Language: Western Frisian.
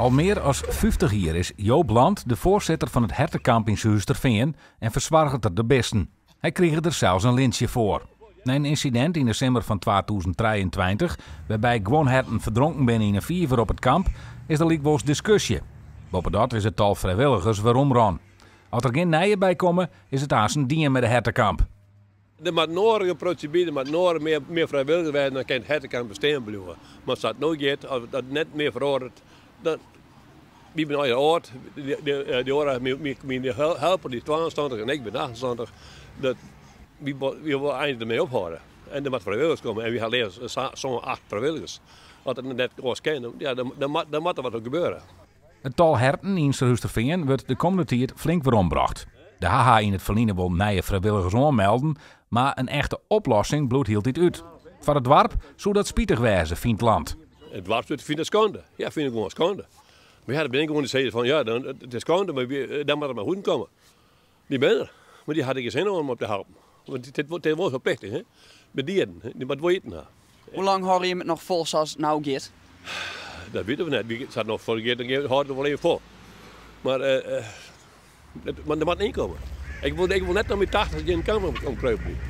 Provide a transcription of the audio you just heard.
Al mear as 50 jier is Joop Land de foarsitter fan it hertekamp yn Surhústerfean en fersoarget er de bisten. Hy krige der sels in lintsje foar. Nei in ynsidint yn de simmer fan 2023, wêrby't guon herten ferdronken binne yn in fiver op it kamp, is der lykwols diskusje. Boppedat is it tal frijwilligers weromrûn. As der gjin nije by komme, is it aansten dien mei de hertekamp. Der moat in oare protsje by, der moat in oare mear, mear frijwilligers wêze, dan kin it hertekamp bestean bliuwe. Mar sa't it no giet, as dat net mear feroaret, dan wy binne allegear âld, dy oare, myn helper dy is 72 en ik bin 78, dat wy wolle eins dermei ophâlde. En der moat frijwilligers komme en wy ha leafst sân, acht frijwilligers. As it net oars kin, ja, dan moat der wat gebeure. It tal herten yn Surhústerfean wurdt de kommende tiid flink werombrocht. Der ha yn it ferline wol nije frijwilligers oanmelden, mar in echte oplossing bliuwt hieltyd út. Foar it doarp soe dat spitich wêze, fynt Land. It doarp fynt it skande. Ja, fyn ik gewoan skande. Mar ja, der binne gewoan dy sizze fan ja, dan, it is skande, mar dan moat der mar hûden komme. Dy binne der, mar dy ha der gjin sin om op te helpen. Want dit is wol ferplichting, hè. De dieren, dy moatte wol iten ha. Hoe lang hâlde jim it noch fol sa't it no giet? Dat witte we net. Sa't it no fol giet, dan hâlde we wol even fol. Mar uh, mar der moat ien komme. Ik wol net noch mei 80 gjin kamp omkreupelje.